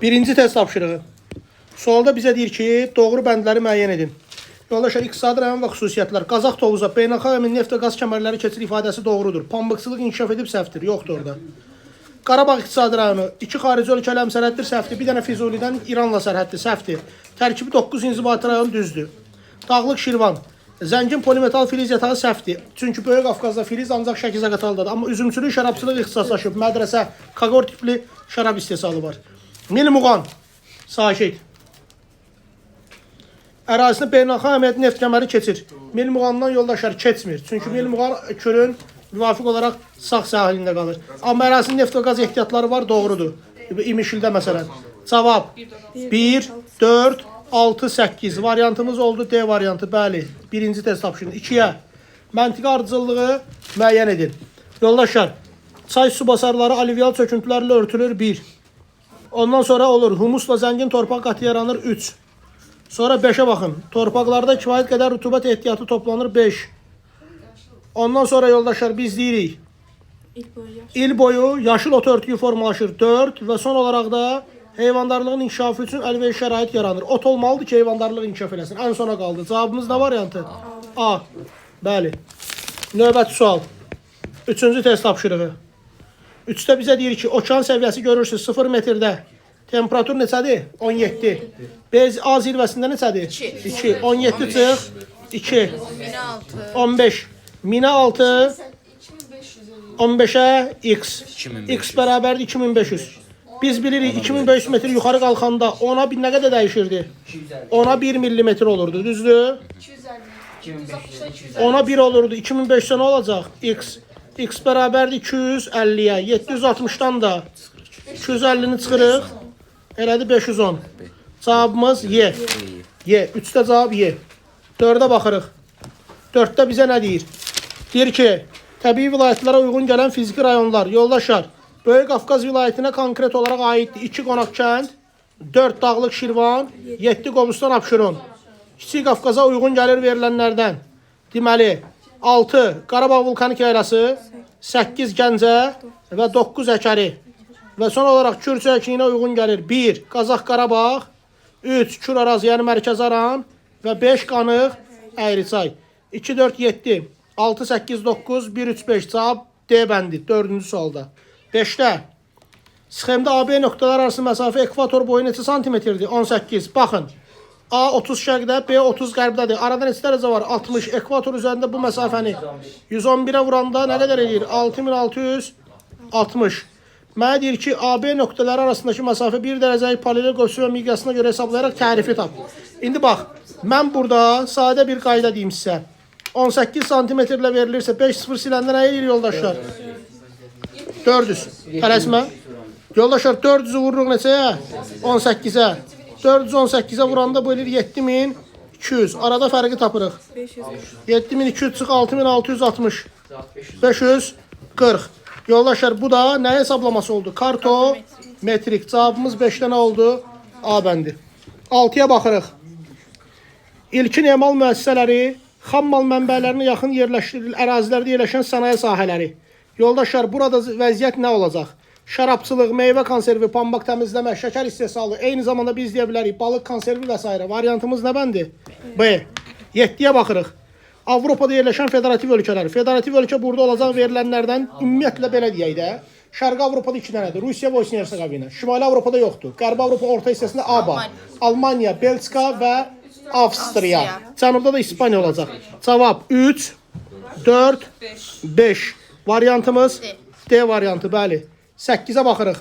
Birinci test tapşırığı. Sualda bizə deyir ki, doğru bəndləri müəyyən edin. Yoldaşlar, iqtisadi rayon və xüsusiyyətlər. Qazax Tovuza, beynəlxalq əmin neft və qaz kəmərləri keçir ifadəsi doğrudur. Pambıqçılıq inkişaf edib səhvdir. Yoxdur orada. Qarabağ iqtisadi rayonu 2 xarici ölkələ həmsərhəddir, səhvdir. Bir dənə Füzulidən İranla sərhəddir, səhvdir. Tərkibi 9 inzibati rayon düzdür. Dağlıq Şirvan. Zəngin polimetal filiz yatağı səhvdir. Çünki Böyük Qafqazda filiz ancaq Şəki Zaqatalıdadır. Amma üzümçülük, şərabçılıq ixtisaslaşıb. Mədrəsə, kaqor tipli şərab istehsalı var. Milmuğan. Sakit. Ərazisində beynəlxalq əməliyyat neft kəməri keçir. Milmuğandan yoldaşlar keçmir. Çünki Milmuğan Kürün müvafiq olaraq sağ sahilində qalır. Amma ərazinin neft və qaz ehtiyatları var, doğrudur. İmişildə məsələn. Cavab 1, 4, 6, 8. Variantımız oldu D variantı, bəli. Birinci test tapşırıq. 2-yə məntiqi ardıcıllığı müəyyən edin. Yoldaşlar, çay su basarları alüvyal çöküntülərlə örtülür 1. Ondan sonra olur humusla zəngin torpaq qatı yaranır 3. Sonra 5'e baxın. Torpaqlarda kifayət qədər rütubət ehtiyatı toplanır 5. Ondan sonra yoldaşlar biz deyirik. İlk boyu yaş. İl boyu yaşıl ot örtüyü formalaşır 4 və son olaraq da heyvandarlığın inkişafı üçün əlverişli şərait yaranır. Ot olmalıdır ki, heyvandarlıq inkişaf eləsin. Ən sona qaldı. Cavabımız nə variantı? A. Bəli. Növbəti sual. Üçüncü test tapşırığı. Üçdə bizə deyir ki, okean səviyyəsi görürsüz 0 metrdə. Temperatur neçədir? 17. B A zirvəsində neçədir? 2. 17 çıx 2. 15. Minə 6 15'e x. X bərabərdir 2500. Biz bilirik 2500 metr yuxarı qalxanda ona bir nə qədər dəyişirdi? Ona 1 millimetr olurdu, düzdür? 2500. Ona 1 olurdu. 2500-ə nə olacaq? X. X bərabərdir 250-yə. 760-dan da 250-ni çıxırıq. Elədi 510. Cavabımız Y. Y. 3-də cavab Y. 4-ə baxırıq. 4-də bizə nə deyir? Deyir ki, təbii vilayətlərə uyğun gələn fiziki rayonlar, yoldaşlar, Böyük Qafqaz vilayətinə konkret olaraq aiddir. 2 qonaq kənd, 4 Dağlıq Şirvan, 7 Qobustan Abşeron. Kiçik Qafqaza uyğun gəlir verilənlərdən. Deməli, 6 Qarabağ vulkanik yaylası, 8 Gəncə və 9 Həkəri. Və son olaraq Kür çöküyünə uyğun gəlir 1 Qazax Qarabağ, 3 Kür Araz, yəni Mərkəzi Aran və 5 Qanıq Əyriçay. 2 4 7 6 8 9 1 3 5 cavab D bəndi 4-cü sualda. 5-də sxemdə AB nöqtələr arası məsafə ekvator boyu neçə santimetrdir? 18. Baxın. A 30 şərqdə, B 30 qərbdədir. Arada neçə dərəcə var? 60. Ekvator üzərində bu məsafəni 111-ə vuranda nə qədər eləyir? 6660. Mənə deyir ki, AB nöqtələri arasındakı məsafə 1 dərəcəlik paralel qövsü və miqyasına görə hesablayaraq tərifi tap. İndi bax, mən burada sadə bir qayda deyim sizə. 18 santimetrlə verilirsə 5 0 siləndə nə eləyir yoldaşlar? 400. Tələsmə. Yoldaşlar 400-ü vururuq neçəyə? 18-ə. 418-ə vuranda bu eləyir 7200. Arada fərqi tapırıq. 500. 7200 çıx 6660. 540. Yoldaşlar bu da nə hesablaması oldu? Kartometrik. Cavabımız 5-də nə oldu? A bəndi. 6-ya baxırıq. İlkin emal müəssisələri xam mal mənbələrinə yaxın yerləşdirilən ərazilərdə yerləşən sənaye sahələri. Yoldaşlar, burada vəziyyət nə olacaq? Şərabçılıq, meyvə konservi, pambıq təmizləmə, şəkər istehsalı, eyni zamanda biz deyə bilərik balıq konservi və s. Variantımız nə bəndi? B. 7-yə baxırıq. Avropada yerləşən federativ ölkələr. Federativ ölkə burada olacaq verilənlərdən ümumiyyətlə belə deyək də. Şərqi Avropada 2 dənədir. Rusiya, Bosniya Hersegovina. Şimali Avropada yoxdur. Qərbi Avropa orta hissəsində ABA. Almaniya, Belçika və Avstriya. Cənubda da İspaniya olacaq. Cavab 3, 4, 5. Variantımız D variantı, bəli. 8-ə baxırıq.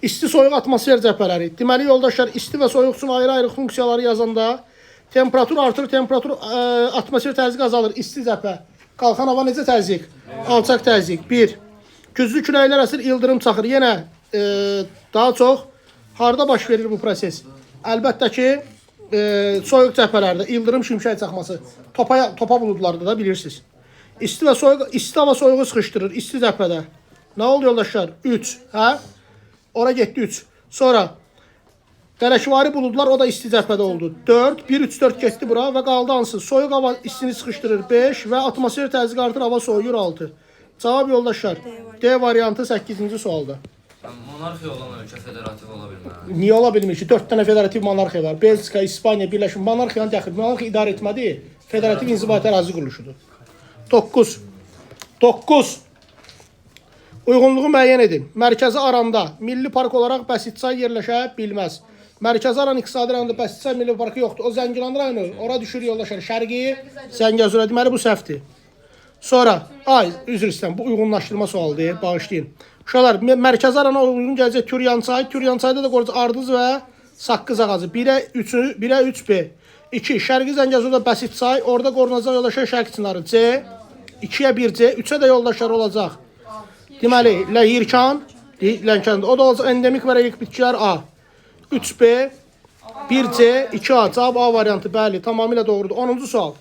İsti soyuq atmosfer cəbhələri. Deməli yoldaşlar, isti və soyuq üçün ayrı-ayrı funksiyaları yazanda temperatur artır, temperatur atmosfer təzyiqi azalır. İsti cəbhə. Qalxan hava necə təzyiq? Alçaq təzyiq. 1. Güclü küləklər əsir, ildırım çaxır. Yenə daha çox harda baş verir bu proses? Əlbəttə ki, soyuq cəbhələrdə ildırım şimşək çaxması. Topa buludlarda da bilirsiniz. İsti və soyuq, isti hava soyuğu sıxışdırır isti cəbhədə. Nə oldu yoldaşlar? 3, hə? Ora getdi 3. Sonra dələkvari buludlar o da isti cəbhədə oldu. 4, 1, 3, 4 getdi bura və qaldı hansı? Soyuq hava istini sıxışdırır 5 və atmosfer təzyiqi artır, hava soyuyur 6. Cavab yoldaşlar D variantı 8-ci sualda. Monarxiya olan ölkə federativ ola bilməz. Niyə ola bilmir ki? 4 dənə federativ monarxiya var. Belçika, İspaniya, Birləşmiş Monarxiyanı dəxil. Monarxiya idarə etmədir. Federativ inzibati ərazi quruluşudur. 9. 9. Uyğunluğu müəyyən edin. Mərkəzi Aranda milli park olaraq Bəsitçay yerləşə bilməz. Mərkəzi Aran iqtisadi rayonunda Bəsitçay milli parkı yoxdur. O Zəngilan rayonu, ora düşür yoldaşlar. Şərqi Zəngəzura. Deməli bu səhvdir. Sonra, ay, üzr istəyirəm, bu uyğunlaşdırma sualıdır, bağışlayın. Uşaqlar, Mərkəzi Arana uyğun gələcək Türyançay. Türyançayda da qoyacaq Ardız və Saqqız ağacı. 1-ə 3-ü, 1-ə 3B. 2. Şərqi Zəngəzurda Bəsitçay, orada qorunacaq yoldaşlar Şərq Çinarı. C. 2-yə 1C, 3-ə də yoldaşlar olacaq. Deməli, Ləyirkan, Lənkəranda. O da olacaq endemik və relik bitkilər A. 3B, 1C, 2A. Cavab A variantı, bəli, tamamilə doğrudur. 10-cu sual.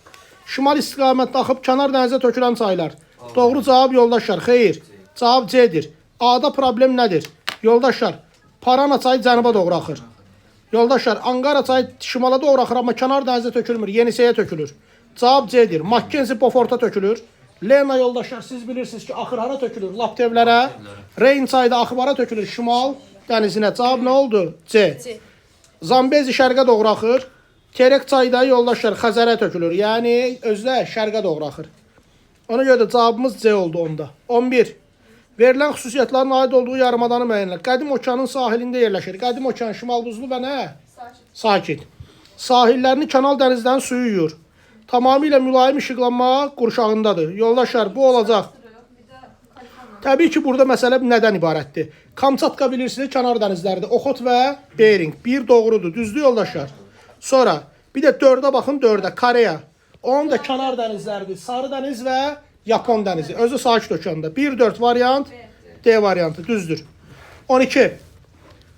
Şimal istiqamətdə axıb kənar dənizə tökülən çaylar. Doğru cavab yoldaşlar, xeyr. Cavab C-dir. A-da problem nədir? Yoldaşlar, Parana çayı cənuba doğru axır. Yoldaşlar, Anqara çayı şimala doğru axır, amma kənar dənizə tökülmür, Yeniseyə tökülür. Cavab C-dir. Makkenzi Boforta tökülür. Lena yoldaşlar, siz bilirsiniz ki, axır hara tökülür? Laptevlərə. Reyn çayı da axıb hara tökülür? Şimal dənizinə. Cavab nə oldu? C. C. Zambezi şərqə doğru axır. Terek çayı da yoldaşlar Xəzərə tökülür. Yəni özü də şərqə doğru axır. Ona görə də cavabımız C oldu onda. 11. Verilən xüsusiyyətlərin aid olduğu yarımadanı müəyyən elə. Qədim okeanın sahilində yerləşir. Qədim okean şimal buzlu və nə? Sakit. Sakit. Sahillərini kanal dənizlərin suyu yuyur. Tamamilə mülayim işıqlanma qurşağındadır. Yoldaşlar, bu olacaq. Bir də Kaliforniya. Təbii ki, burada məsələ nədən ibarətdir? Kamçatka bilirsiniz, kənar dənizlərdir. Oxot və Bering. Bir doğrudur, düzdür yoldaşlar. Sonra bir də dördə baxın, dördə Koreya. Onun da kənar dənizləridir. Sarı dəniz və Yapon dənizi. Özü sakit okeanda. 1-4 variant, D variantı düzdür. 12.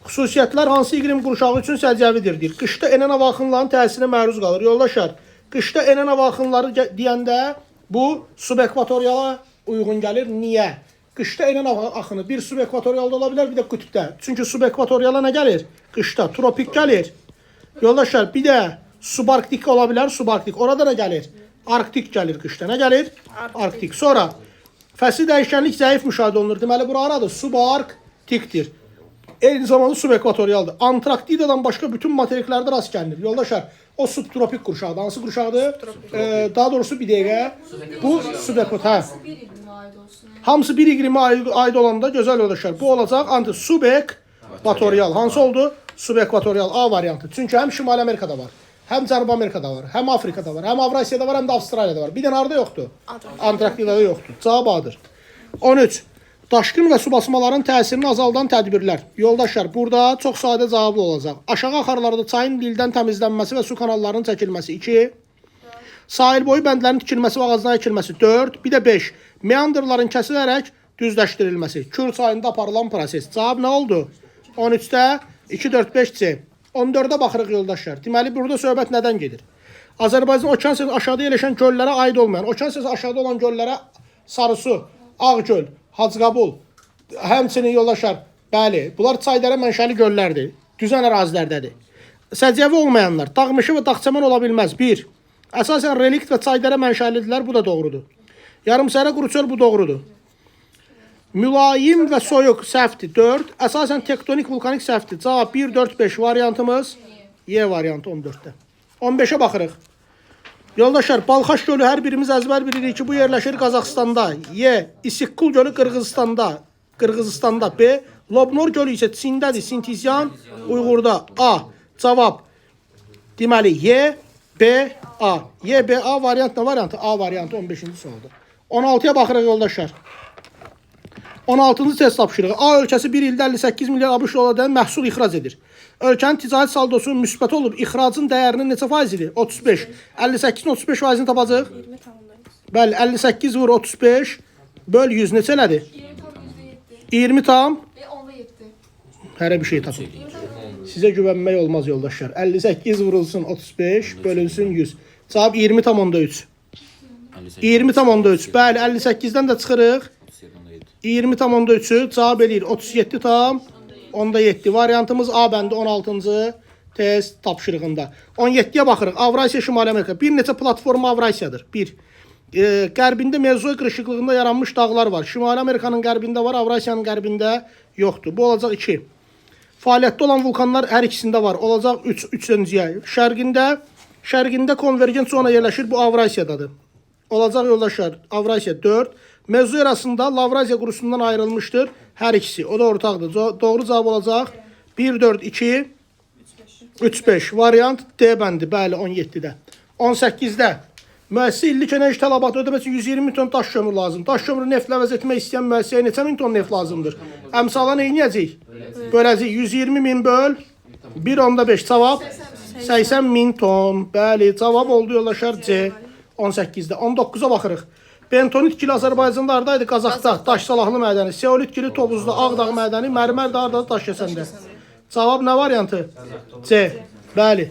Xüsusiyyətlər hansı iqlim qurşağı üçün səciyyəvidir deyir. Qışda enən hava axınlarının təsirinə məruz qalır. Yoldaşlar, qışda enən hava axınları deyəndə bu subekvatoriala uyğun gəlir. Niyə? Qışda enən hava axını bir subekvatorialda ola bilər, bir də qütbdə. Çünki subekvatoriala nə gəlir? Qışda tropik gəlir. Yoldaşlar, bir də subarktik ola bilər, subarktik. Orada nə gəlir? Arktik gəlir qışda. Nə gəlir? Arktik. Arktik. Sonra fəsli dəyişkənlik zəif müşahidə olunur. Deməli, bura haradır? Subarktikdir. Eyni zamanda subekvatorialdır. Antarktidadan başqa bütün materiklərdə rast gəlinir. Yoldaşlar, o subtropik qurşaqdır. Hansı qurşaqdır? Daha doğrusu bir dəqiqə. Bu subekvatorial. Hə. Bir iqlimə aid olsun. Hamısı bir iqlimə aid olanda gözəl yoldaşlar. Bu olacaq anti subekvatorial. Hansı oldu? Subekvatorial A variantı. Çünki həm Şimali Amerikada var, həm Cənubi Amerikada var, həm Afrikada var, həm Avrasiyada var, həm də Avstraliyada var. Bir dənə harda yoxdur? Antarktidada yoxdur. Cavab A-dır. 13. Daşqın və su basmaların təsirini azaldan tədbirlər. Yoldaşlar, burada çox sadə cavablı olacaq. Aşağı axarlarda çayın lildən təmizlənməsi və su kanallarının çəkilməsi. 2. Sahil boyu bəndlərin tikilməsi və ağacların əkilməsi 4, bir də 5. Meandrların kəsilərək düzləşdirilməsi. Kür çayında aparılan proses. Cavab nə oldu? 13-də 2, 4, 5 C. 14-ə baxırıq yoldaşlar. Deməli, burada söhbət nədən gedir? Azərbaycan okean səviyyəsindən aşağıda yerləşən göllərə aid olmayan, okean səviyyəsindən aşağıda olan göllərə Sarısu, Ağgöl, Hacıqabul, həmçinin yoldaşlar, bəli, bunlar çaydərə mənşəli göllərdir. Düzən ərazilərdədir. Səciyyəvi olmayanlar, dağ mışı və dağ çəmən ola bilməz. 1. Əsasən relikt və çaydərə mənşəlidirlər, bu da doğrudur. Yarımsəhra quru çöl, bu doğrudur. Mülayim və soyuq səhvdir. 4. Əsasən tektonik vulkanik səhvdir. Cavab 1, 4, 5 variantımız. Y variantı 14-də. 15-ə baxırıq. Yoldaşlar, Balxaş gölü hər birimiz əzbər bilirik ki, bu yerləşir Qazaxıstanda. Y. İssikkul gölü Qırğızıstanda. Qırğızıstanda. B. Lobnor gölü isə Çindədir. Sintizyan Uyğurda. A. Cavab. Deməli, Y, B, A. Y, B, A variant nə variantı? A variantı 15-ci sualdır. 16-ya baxırıq yoldaşlar. 16-cı test tapşırığı. A ölkəsi bir ildə 58 milyar ABŞ dollardan məhsul ixrac edir. Ölkənin ticarət saldosu müsbət olub, ixracın dəyərinin neçə faizidir? 35. 58-in 35 faizini tapacağıq. 20,3. Bəli, 58 vur 35 böl 100 neçə elədi? 20,7. 20 tam. Ve 10'da 7. Hərə bir şey tapın. Sizə güvənmək olmaz yoldaşlar. 58 vurulsun 35 bölünsün 100. Cavab 20,3. 20,3. Bəli, 58-dən də çıxırıq. 20,3-ü cavab eləyir. 37,7. Variantımız A bəndi 16-cı test tapşırığında. 17-yə baxırıq. Avrasiya, Şimali Amerika. Bir neçə platforma Avrasiyadır. 1. Qərbində Mezoik qırışıqlığında yaranmış dağlar var. Şimali Amerikanın qərbində var, Avrasiyanın qərbində Yoxdur. Bu olacaq 2. Fəaliyyətdə olan vulkanlar hər ikisində var. Olacaq 3, 3-cüyə. Şərqində konvergent zona yerləşir. Bu Avrasiyadadır. Olacaq yoldaşlar, Avrasiya 4. Mevzu arasında Lavraziya qurusundan ayrılmışdır. Hər ikisi. O da ortaqdır. Doğru cavab olacaq 1, 4, 2, 3, 5. Variant D bəndi. Bəli, 17-də. 18-də. Müəssisə illik enerji tələbatı ödəmək üçün 120 ton daş kömür lazım. Daş kömürü neftlə əvəz etmək istəyən müəssisəyə neçə min ton neft lazımdır? Əmsala nə edəcəyik? Böləcəyik. 120 min böl 1.5 cavab 80 min ton. Bəli, cavab oldu yoldaşlar C. 18-də. 19-a baxırıq. Bentonit gili Azərbaycanda hardaydı? Qazaxda, Daş Salahlı mədəni. Seolit gili Tovuzda, Ağdağ mədəni, mərmər də hardadır? Daşkəsəndə. Cavab nə variantı? C. Bəli.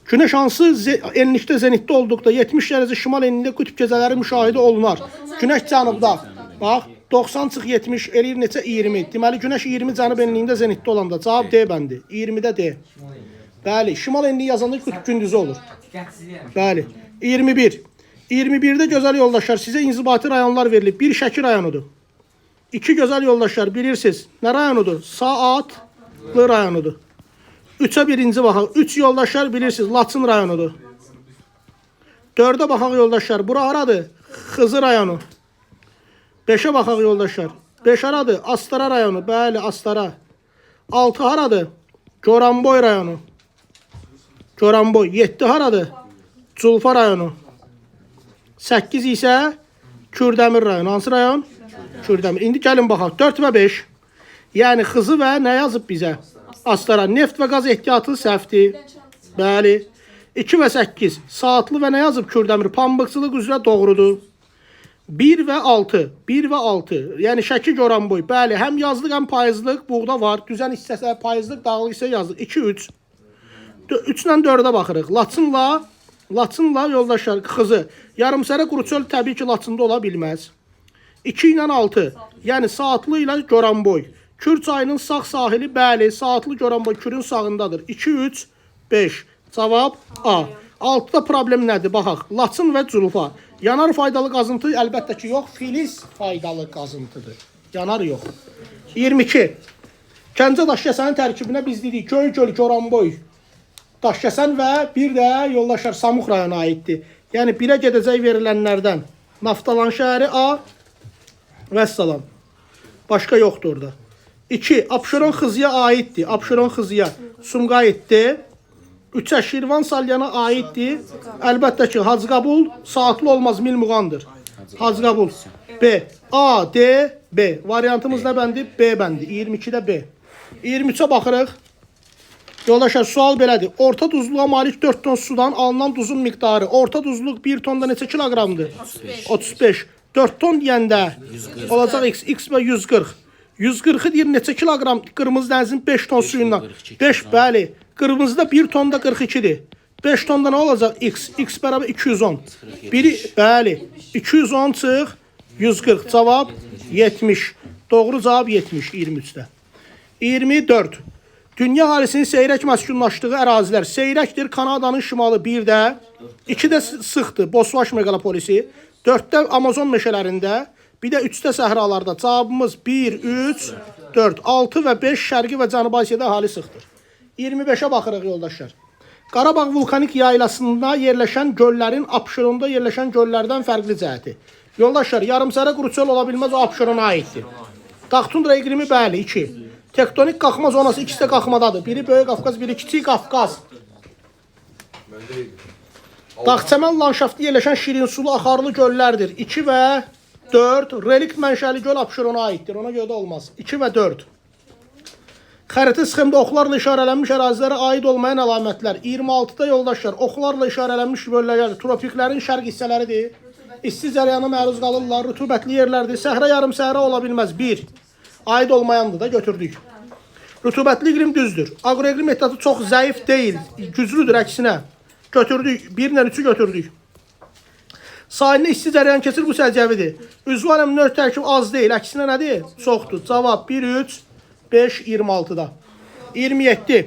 Günəş hansı enlikdə zenitdə olduqda 70 dərəcə şimal enliyində qütb gecələri müşahidə olunar. Günəş cənubda. Bax, 90 çıx 70 eləyir neçə? 20. Deməli günəş 20 cənub enliyində zenitdə olanda cavab D bəndi. 20-də D. Bəli, şimal enliyi yazanda qütb gündüzü olur. Bəli. 21. 21-də gözəl yoldaşlar sizə inzibati rayonlar verilib. Bir Şəki rayonudur. İki gözəl yoldaşlar bilirsiniz. Nə rayonudur? Saatlı rayonudur. 3-ə birinci baxaq. 3 yoldaşlar bilirsiniz Laçın rayonudur. 4-ə baxaq yoldaşlar. Bura haradır? Xızı rayonu. 5-ə baxaq yoldaşlar. 5 haradır? Astara rayonu. Bəli, Astara. 6 haradır? Goranboy rayonu. Goranboy. 7 haradır? Culfa rayonu. 8 isə Kürdəmir rayonu. Hansı rayon? Kürdəmir. İndi gəlin baxaq. 4 və 5. Yəni Xızı və nə yazıb bizə? Astara. Neft və qaz ehtiyatı səhvdir. Bəli. 2 və 8. Saatlı və nə yazıb Kürdəmir? Pambıqçılıq üzrə doğrudur. 1 və 6. 1 və 6. Yəni Şəki Goranboy. Bəli, həm yazlıq, həm payızlıq buğda var. Düzən hissəsi payızlıq, dağlıq hissə yazlıq. 2 3. 3 ilə 4-ə baxırıq. Laçınla yoldaşlar Xızı. Yarımsərə Quruçöl təbii ki, Laçında ola bilməz. 2 ilə 6. Yəni Saatlı ilə Goranboy. Kür çayının sağ sahili, bəli, Saatlı Goranboy Kürün sağındadır. 2 3 5. Cavab A. 6-da problem nədir? Baxaq. Laçın və Culfa. Yanar faydalı qazıntı əlbəttə ki, yox, filiz faydalı qazıntıdır. Yanar yox. 22. Gəncə Daşkəsənin tərkibinə biz dedik Göygöl, Goranboy, Daşkəsən və bir də yoldaşlar Samux rayona aiddir. Yəni birə gedəcək verilənlərdən Naftalan şəhəri A vəssalam. Başqa yoxdur orada. 2. Abşeron Xızıya aiddir. Abşeron Xızıya Sumqayıtdır. 3-ə Şirvan Salyana aiddir. Əlbəttə ki, Hacıqabul saatlı olmaz, Milmuğandır. Hacıqabul. B. A, D, B. Variantımız nə bəndi? B bəndi. 22-də B. 23-ə baxırıq. Yoldaşlar, sual belədir. Orta duzluğa malik 4 ton sudan alınan duzun miqdarı. Orta duzluq 1 tonda neçə kiloqramdır? 35. 35. 4 ton deyəndə olacaq x, x və 140. 140-ı deyir neçə kiloqram qırmızı dənizin 5 ton suyundan? 5, bəli. Qırmızıda 1 tonda 42-dir. 5 tonda nə olacaq? X, x bərabər 210. Biri, bəli, 210 çıx 140. Cavab 70. Doğru cavab 70, 23-də. 24. Dünya əhalisinin seyrək məskunlaşdığı ərazilər. Seyrəkdir Kanadanın şimalı 1-də, 2-də sıxdır Bosvaş megalopolisi, 4-də Amazon meşələrində, bir də 3-də səhralarda. Cavabımız 1, 3, 4, 6 və 5 Şərqi və Cənubi Asiyada əhali sıxdır. 25-ə baxırıq yoldaşlar. Qarabağ vulkanik yaylasında yerləşən göllərin Abşeronda yerləşən göllərdən fərqli cəhəti. Yoldaşlar, yarımsərə quru çöl ola bilməz, o Abşerona aiddir. Dağ-tundra iqlimi bəli, 2. Tektonik qalxma zonası ikisi də qalxmadadır. Biri Böyük Qafqaz, biri Kiçik Qafqaz. Dağ-çəmən landşaftı yerləşən şirinsulu axarlı göllərdir. 2 və 4. Relikt mənşəli göl Abşerona aiddir. Ona görə də olmaz. 2 və 4. Xəritə sxemdə oxlarla işarələnmiş ərazilərə aid olmayan əlamətlər. 26-da yoldaşlar, oxlarla işarələnmiş bölgələr tropiklərin şərq hissələridir. İsti cərəyana məruz qalırlar, rütubətli yerlərdir. Səhra yarım səhra ola bilməz. 1. Aid olmayandır da götürdük. Rütubətli iqlim düzdür. Agroiqlim ehtiyatı çox zəif deyil, güclüdür əksinə. Götürdük, 1 ilə 3-ü götürdük. Sahilinə isti cərəyan keçir, bu səciyyəvidir. Üzvü aləmin növ tərkibi az deyil, əksinə nədir? Çoxdur. Cavab 1, 3, 5, 26-da. 27.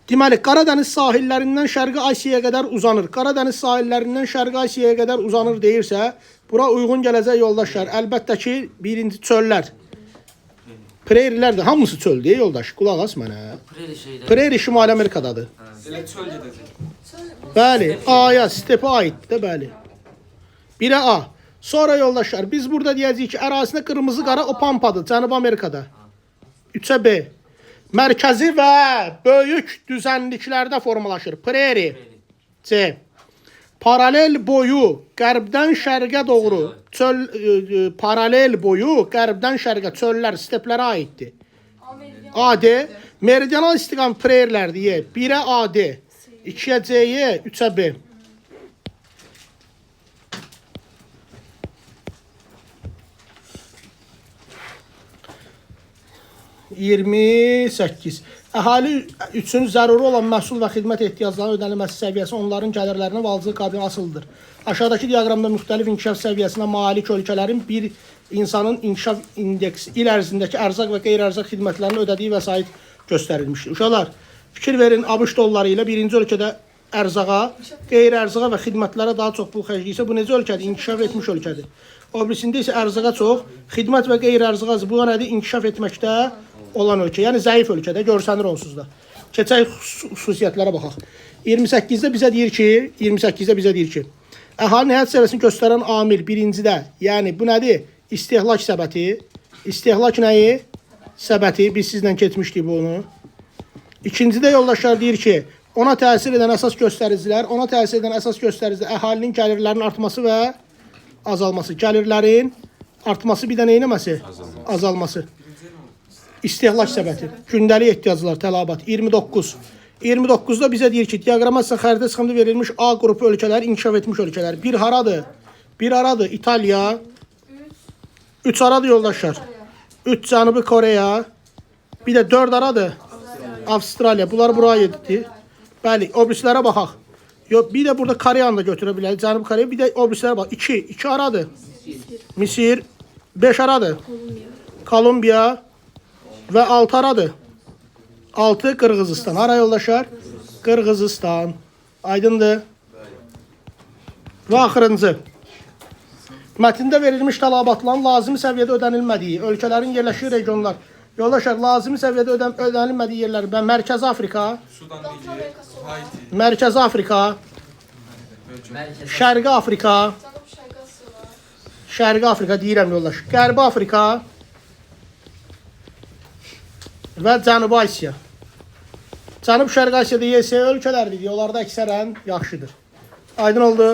Deməli, Qaradəniz sahillərindən Şərqi Asiyaya qədər uzanır. Qaradəniz sahillərindən Şərqi Asiyaya qədər uzanır deyirsə, bura uyğun gələcək yoldaşlar. Əlbəttə ki, birinci çöllər. Prerilər də hamısı çöldür, yoldaş. Qulaq as mənə. Preri şeydə. Preri Şimali Amerikadadır. Elə çöl gedəcək. Bəli, A-ya, stepə aiddir də, bəli. 1-ə A. Sonra yoldaşlar, biz burada deyəcəyik ki, ərazisində qırmızı qara o pampadır, Cənubi Amerikada. 3-ə B. Mərkəzi və böyük düzənliklərdə formalaşır. Preri. C. Paralel boyu qərbdən şərqə doğru çöl paralel boyu qərbdən şərqə çöllər, steplərə aiddir. AD meridional istiqamət prerlərdir. Y. 1-ə AD, 2-yə CY, 3-ə B. ...28. Əhali üçün zəruri olan məhsul və xidmət ehtiyaclarının ödənilməsi səviyyəsi onların gəlirlərinə və alıcılıq qabiliyyətinə asılıdır. Aşağıdakı diaqramda müxtəlif inkişaf səviyyəsinə malik ölkələrin bir insanın inkişaf indeksi il ərzindəki ərzaq və qeyri-ərzaq xidmətlərinin ödədiyi vəsait göstərilmişdir. Uşaqlar, fikir verin, ABŞ dolları ilə birinci ölkədə ərzağa, qeyri-ərzağa və xidmətlərə daha çox pul xərcləyirsə, bu necə ölkədir? İnkişaf etmiş ölkədir. O birisində isə ərzağa çox, xidmət və qeyri-ərzağa az. Bu nədir? İnkişaf etməkdə olan ölkə. Yəni zəif ölkədə görsənir onsuz da. Keçək xüsusiyyətlərə baxaq. 28-də bizə deyir ki, 28-də bizə deyir ki, əhalinin həyat səviyyəsini göstərən amil birincidə, yəni bu nədir? İstehlak səbəti. İstehlak nəyi? Səbəti. Biz sizlə keçmişdik bunu. İkincidə yoldaşlar deyir ki, ona təsir edən əsas göstəricilər, ona təsir edən əsas göstəricilər əhalinin gəlirlərinin artması və azalması. Gəlirlərin artması bir də nə etməsi? Azalması. İstehlak səbəti, gündəlik ehtiyaclar, tələbat 29. 29-da bizə deyir ki, diaqrama əsasən xəritə sxemdə verilmiş A qrupu ölkələr, inkişaf etmiş ölkələr. Bir haradır? Bir haradır? İtaliya. 3 haradır yoldaşlar? 3 Cənubi Koreya. Bir də 4 haradır? Avstraliya. Bunlar buraya getdi. Bəli, o birislərə baxaq. Yox, bir də burada Koreyanı da götürə bilərik. Cənubi Koreya, bir də o birislərə bax. 2, 2 haradır? Misir. 5 haradır? Kolumbiya. Və 6 haradır? 6 Qırğızistan. Hara yoldaşlar? Qırğızistan. Aydındır? Və axırıncı. Mətndə verilmiş tələbatların lazımi səviyyədə ödənilmədiyi, ölkələrin yerləşdiyi regionlar. Yoldaşlar, lazımi səviyyədə ödənilmədiyi yerlər və Mərkəzi Afrika, Sudan Niger, Haiti, Mərkəzi Afrika, Mərkəzi Şərqi Afrika, Şərqi Afrika deyirəm yoldaş. Qərbi Afrika və Cənubi Asiya. Cənub Şərqi Asiyada YSE ölkələrdir. Onlarda əksərən yaxşıdır. Aydın oldu?